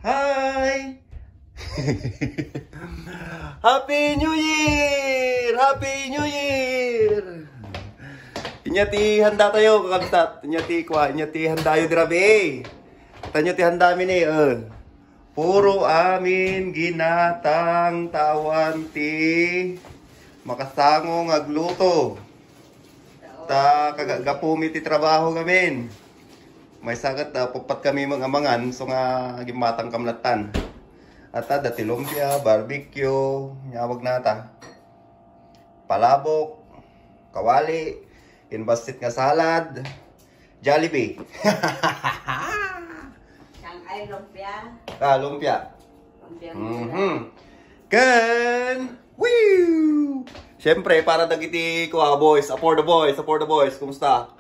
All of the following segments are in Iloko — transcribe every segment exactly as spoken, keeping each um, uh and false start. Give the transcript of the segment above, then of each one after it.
Hi! Happy New Year! Happy New Year! Inya ti handa tayo, kakabsat. Inya ti kwa, inya ti handa yo dirabi. Tanyo ti handa mi ni, eh. Puro amin ginatang ta awan ti makasango nga agluto. Ta kagagapu mi ti trabaho gamin. Maysa ket, ah, puppat kami mangan, so nga agimmatang kam lattan. At, ah, dati lumpia, barbecue, nyawag nata. Palabok, kawali, inbassit nga salad, Jollibee. Shanghai lumpia. Ah, lumpia. Lumpia. Mhm. Ken, woo! Siyempre, para dagiti kuha, boys. Apor the boys, apor the boys. Kumusta?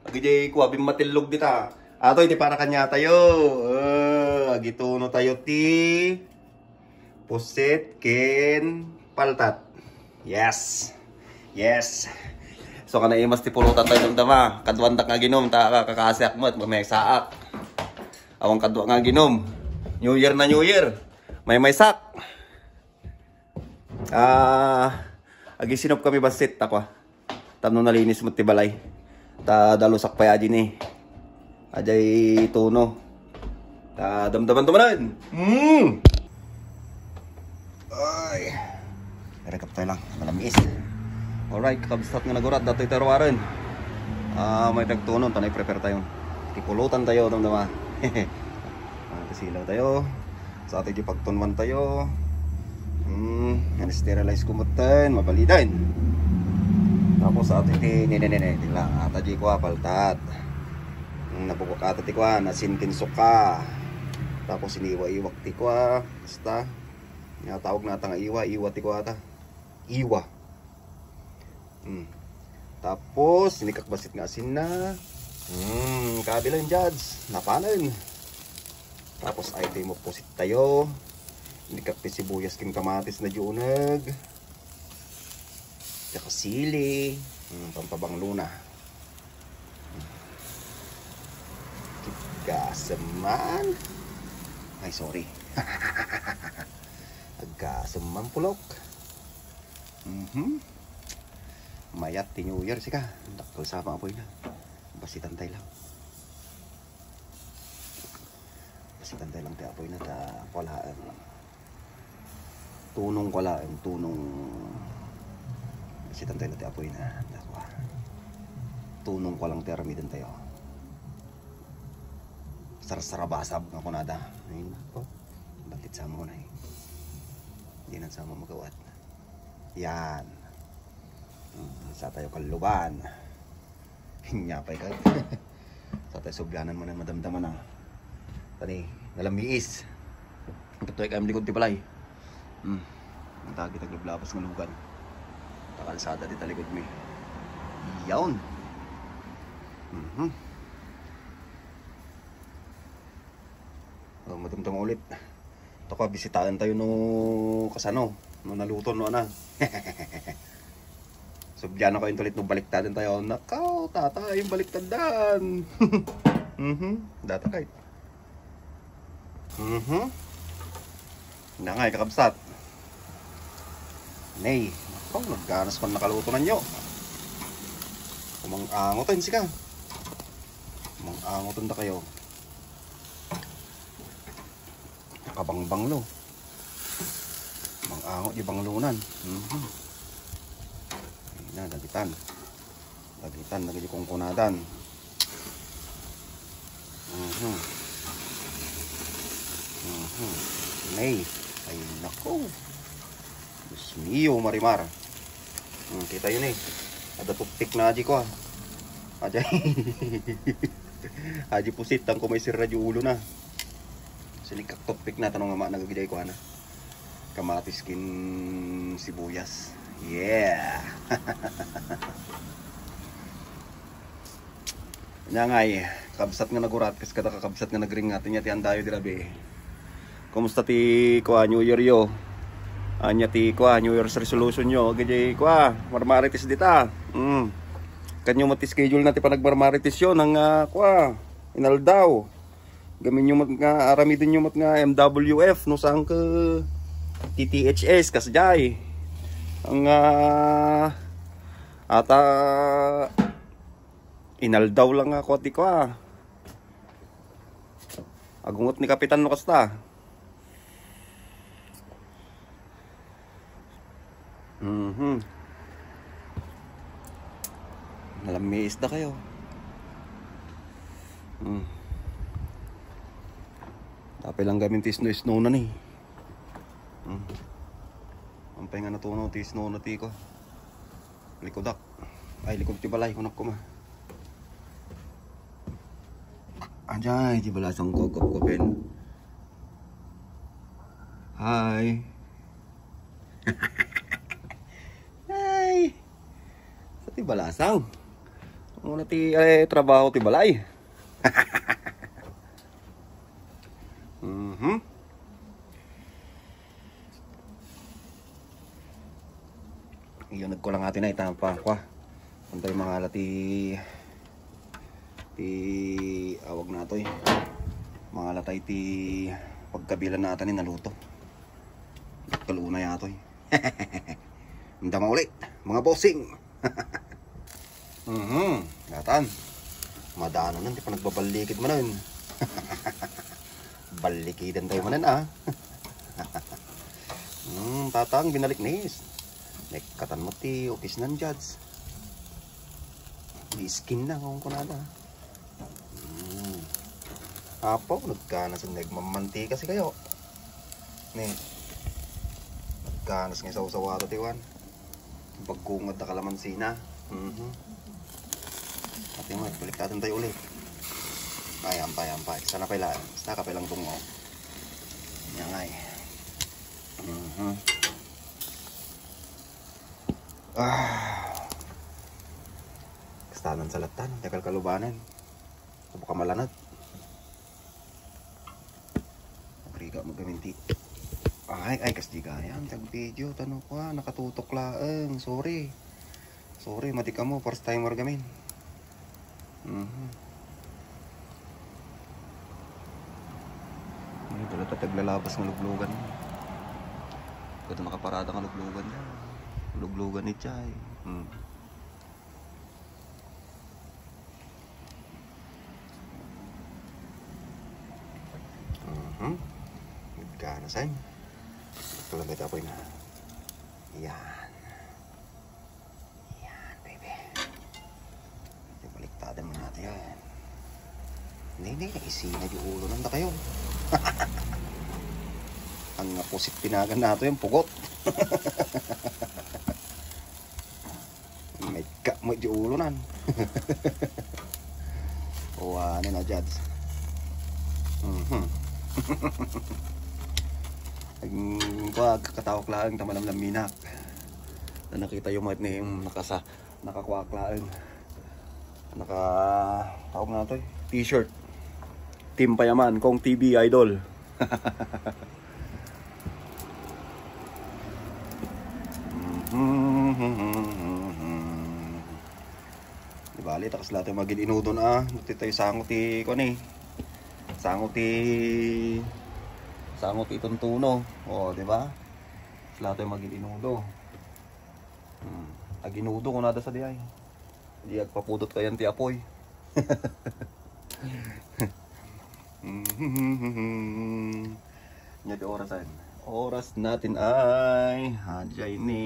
Agidiay kuha, bimmatillog dita. Ato, iti para kanya tayo. Eh, agituno tayo ti pusit ken paltat. Yes. Yes. So, kana imas ti pulutan tayo, damdama. Kaduandak nga aginum, ta kakasiak met, mamaysaak. Awan kadua nga aginum. New Year na New Year. Maymaysak. Ah, agisinop kami bassit, ta kua. Tapno nalinis met ti balay. Ta dalusak pay adi ni. Ajay tuno. Ta damdaman to manen. Mm. Ay. Rekap tayo lang. Malamiis. Alright, kakabsat nga nagurat. Datoy tayo ruwaren. Ah, may tagtunon. Tanay prepare tayo. Kipulutan tayo, damdama. Ah, kasilaw tayo. Sa ato iti pagtunwan tayo. Hmm, sterilize ko metten, mabaliden. Tapos sa ato iti, ne, ne, ne, ne, iti lang. Ata di ko apaltat. Hmm, nabukok ata ti kuan, asin ken suka. Tapos iniwa-iwak ti kua, basta. Nga tawag na ata nga iwa, iwa ti kua ata. Iwa. Hmm. Tapos, inikak bassit nga asinna. Hmm, kabilang judge, napanen. Tapos, ay tayo mo pusit tayo. Inikak ti sibuyas ken kamatis na diuneg. Tsaka sili. Hmm, pampabangluna. Gasem man. Ay, sorry. Gasem man, pulok. Mhm. Mayat ti New Year, sika. Dakkel sa apoy na. Basitan tayo lang. Basitan tayo lang ti apoy na ta kualaen. Tunong kualaen, tunong. Basitan tayo lang ti apoy na. Dakwa. Tunong kualang ti aramiden tayo. Sarsarabasab nga kunada. Ay, nako. Bakit sa mo na eh? Hindi na sa mo magawat. Yan. Hmm, sa tayo kaluban. Inya pay ka. Sa tayo subyanan mo na madamdaman ang tani, nalamiis. Katuloy kayong likod ti balay. Hmm. Ang tagi taglablabas nga lugan. Takalsada ti talikod mi. Yaon. Mhm. Oh, madamdama ulit. Taka, bisitaen tayo no kasano, no naluto, no ana. Subyan ako yung tulit no baliktadan tayo. Nakaw, tatay, yung baliktadan. Mhm, data kay. Mhm. Nangay, kakabsat. Nay, nakaw, nagganas man nakaluto na nyo. Kumang angotan sika. Kumang angotan da kayo. Nakabangbanglo. Mang-angot di banglunan. Mhm. Ayun na, dagitan. Dagitan, dagiti kungkunadan. Mhm. Mhm. Nay. Ay, nako. Diyos mio, Marimar. Hmm, kita yun eh. Ada toothpick na aji ko ah. Aja. Aji pusit, ang kumay sirra di ulo na. Sinikak toothpick na, tanong nga ma, nagagiday ko ana. Kamatis kin sibuyas. Yeah. Nya ngay, kabsat nga nagurat, kas kada kakabsat nga nagringat, nya ti andayo di rabi. Kumusta ti, kua, New Year yo? Anya ti, kua, New Year's resolution yo? Gidi, kua, marmarites dita. Mm. Kanyo mo ti schedule na ti panagmarmarites yo, nang, ah, kua, inaldaw. Gamin nyo met nga, aramiden nyo met nga M W F, no saan ka T T H S, kasjay. Ang, ah, ata, inaldaw lang nga, kuwat di ko, ah. Agungot ni Kapitan no kasta. Mhm. Nalamiis da kayo. Hmm. Tapay lang gamin ti snow-snow na ni. Hmm. Ampay nga natunaw ti snow na ti ko. Likodak. Ay, likod ti balay, kunak kuma. Ajay, ti balasang ko, gopgopen. Hi. Hi. Sa ti balasang. Muna ti, eh, trabaho ti balay. Mhm. Iyo, nagkulang ati na itang pa, kwa. Antay mangala ti, ti awag na to eh. Mangala tayo ti pagkabilan na ata ni naluto. Kaluna yato eh. Ang dama ulit, mga bossing. Mhm, datan. Madano nan ti panagbaballikid manen. Ballikidan tayo manen, ah. Hmm, tatang, binalik ni. Nekkatan mo ti office nan judge. Di skin na, kung kunada. Hmm. Apo, nagkana sa nagmamantika si kayo. Ni. Nagkanas nga sawsawa to, tiwan. Pagkungad na kalamansi na. Mhm. Ate mo, balik natin tayo ulit. Ay, ampay, ampay. Sana pala. Basta ka palang tungo. Yan nga eh. Mhm. Ah. Kastanan sa latan. Takal kalubanan. Baka malanat. Agriga mo gaminti. Ay, ay, kas di gayam, tag video, tano ko, ah, nakatutok laeng. Sorry. Sorry, madi ka mo, first timer gamin. Mhm. Ay, wala ta taglalabas nga luglugan. Kada nakaparada nga luglugan na. Luglugan ni Chay. Hmm. Mhm. Gana, Sam. Kalagay ta po na. Yan. Yan, baby. Baliktadin mo natin yan. Hindi, hindi. Isina yung ulo. Nanda kayo. Ang nga pusit tinagan nato yung pugot. May ka mo di ulo nan. O, ano na, Jads? Mhm. Ang pagkatawag lang, tamanam ng minak. Na nakita yung mat ni yung nakasa, nakakuha lang. Naka, tawag na to eh. T-shirt. Team Payaman, Kong T V Idol. Di bali, takas lahat yung magin inudon ah. Buti tayo sango ti, kuwan eh. Sango ti, sango ti tuntuno. O, di ba? Lahat yung magin inudo. Hmm. Aginudo ko nada sa di ay. Di agpapudot kayan ti apoy. Nya ti orasan. Oras natin ay, hajay ni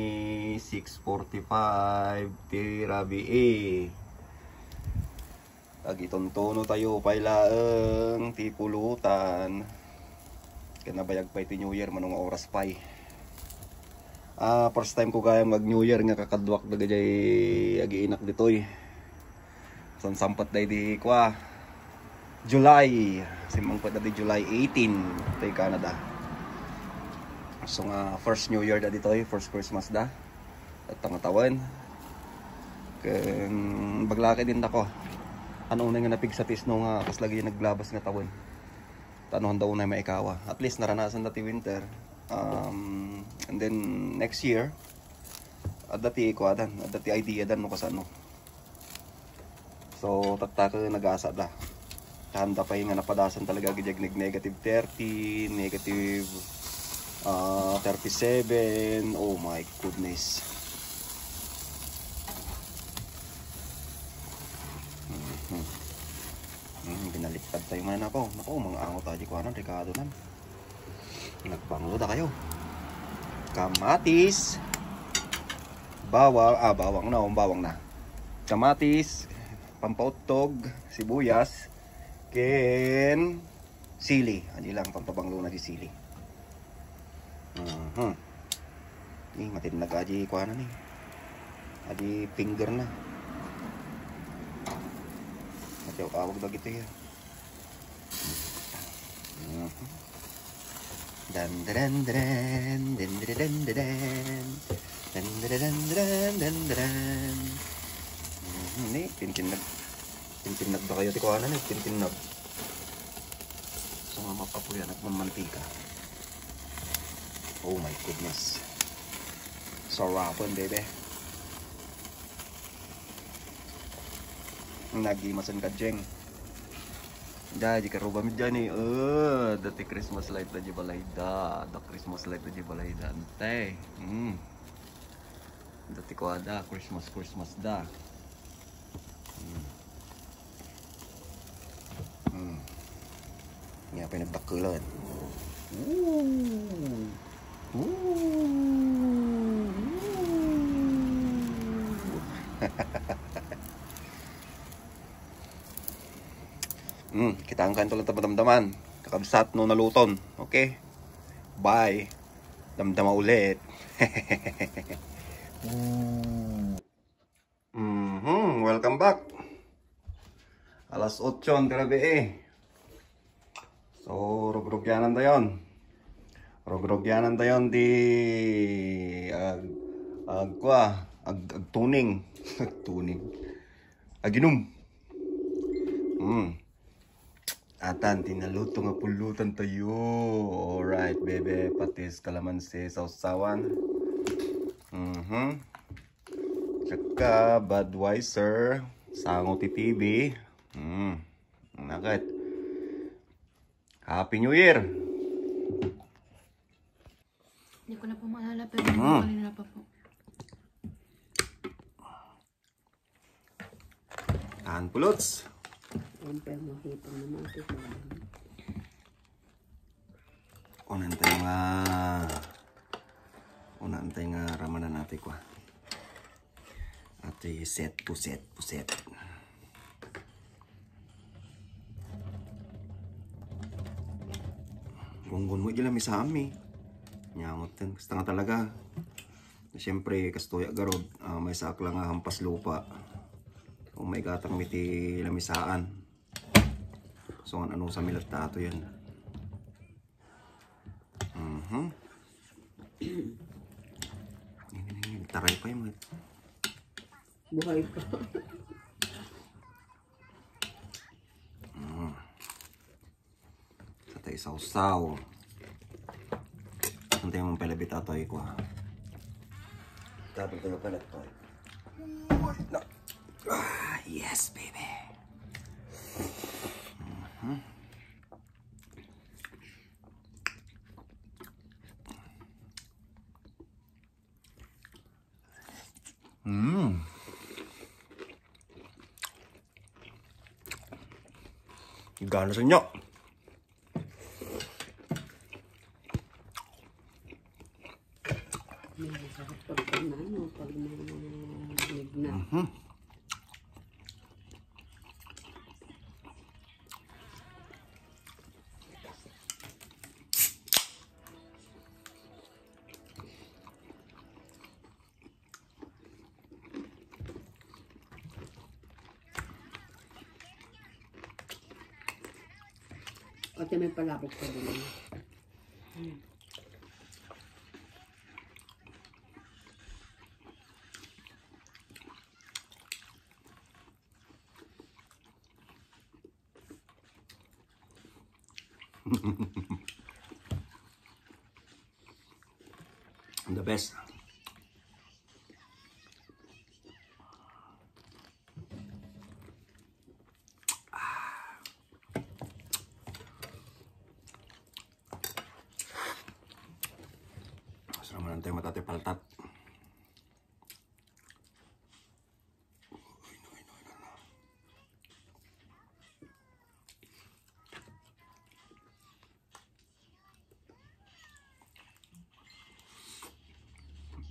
six forty-five ti rabii. Agituntuno tayo pay laeng ti pulutan. Kanabayag pay ti New Year, mano nga oras pay. Ah, first time ko gayam mag New Year nga kakaduak dagiti agiinak ditoy. Sansampet day di kwa. July. Simmangpet da di July eighteen. Tay Canada. So nga first New Year da ditoy, first Christmas da. At tangatawen. Ken baglaki din tako. Ano unay nga napigsa ti snow nga kas lagi naglabas nga tawen. Tanuhan daw unay maikawa. At least naranasan da ti winter. Um, and then next year, adda ti ikuadan, adda ti idea dan no kasano. So, tattaka nagasa da. Tanda pay nga napadasan talaga iti neg-, negative thirty, negative, ah, thirty-seven. Oh my goodness. Mhm. Hmm, binaliktad tayo nga nako. Nako, mga angot aja kuanan, rekado nan. Nagbanglo da kayo. Kamatis. Bawang, ah, bawang na, oh, bawang na. Kamatis, pampauttog, sibuyas, ken sili. Adi lang, pampabanglo na di sili. Mhm. Ni, matinnag aja kuanan ni. Aja finger na. Matiaw-awag dagiti, ah. Mhm. Dan, dan, dan, dan, dan, dan, dan, dan. Dan, dan, dan, dan, dan, dan, dan. Mhm, ni, tintinnag. Tintinnag da kayo ti kuanan, eh, tintinnag. So nga mapapuyan at mamantika. Oh my goodness. Sarapon, bebe. Nagimasan ka, Jeng. Da, di karuba mi dyan eh. Eh, dati Christmas light da di balay da. Da Christmas light da di balay da. Antay. Hmm. Dati ko ada, Christmas, Christmas da. Hmm. Hmm. Nga pa'y nagdakkelan. Ooh. Ooh. Hmm, kitaan kayo lang ta madamdaman. Kakabsat no naluton. Okay? Bye. Damdama ulit. Ooh. Mhm, welcome back. Alas otso ti rabii. So, rugrugyanan tayon. Rugrugyanan tayon ti ag-, agkua, ag-, agtuning. Agtuning. Aginum. Hmm. Atan, ti naluto nga pulutan tayo. Alright, bebe, patis, kalamansi, sawsawan. Mhm. Tsaka Budweiser, sango ti T V. Hmm. Nakat. Happy New Year! Hindi ko na po maalala, pero Mm. kanina pa po. Ang pulots. Yan pa yung mga hipon naman. Ito, mga Unan tayo nga, unan tayo nga ramanan natin kwa. Atoy set, puset, puset. Gunggon mo, di lamisaan mi. Nyangot yan. Basta nga talaga. Siyempre, kastoy a garod, ah, maysa ak lang nga hampas lupa. Kung may gatang mi ti lamisaan. So, ano sa milat ta ato yan? Mhm. Taray pa yung mga Buhay pa. Mm. Sa tayo sawsaw. Ang tayo mong palabit atoy ko, ha. Tapos tayo palat, toy. Uy, na. Ah, yes, baby. Mhm. Mm. Gana sa inyo. May masarap pag ano, pag manigna. Mhm. Ate, may palabok pa din. The best. Ah. Tayo matati paltat.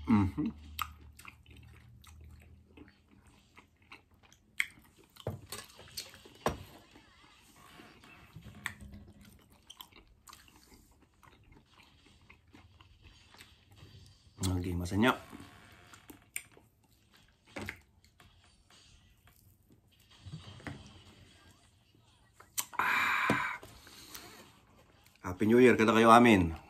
Mhm. Okay, masanya. Ah. Happy New Year kadakayo amin.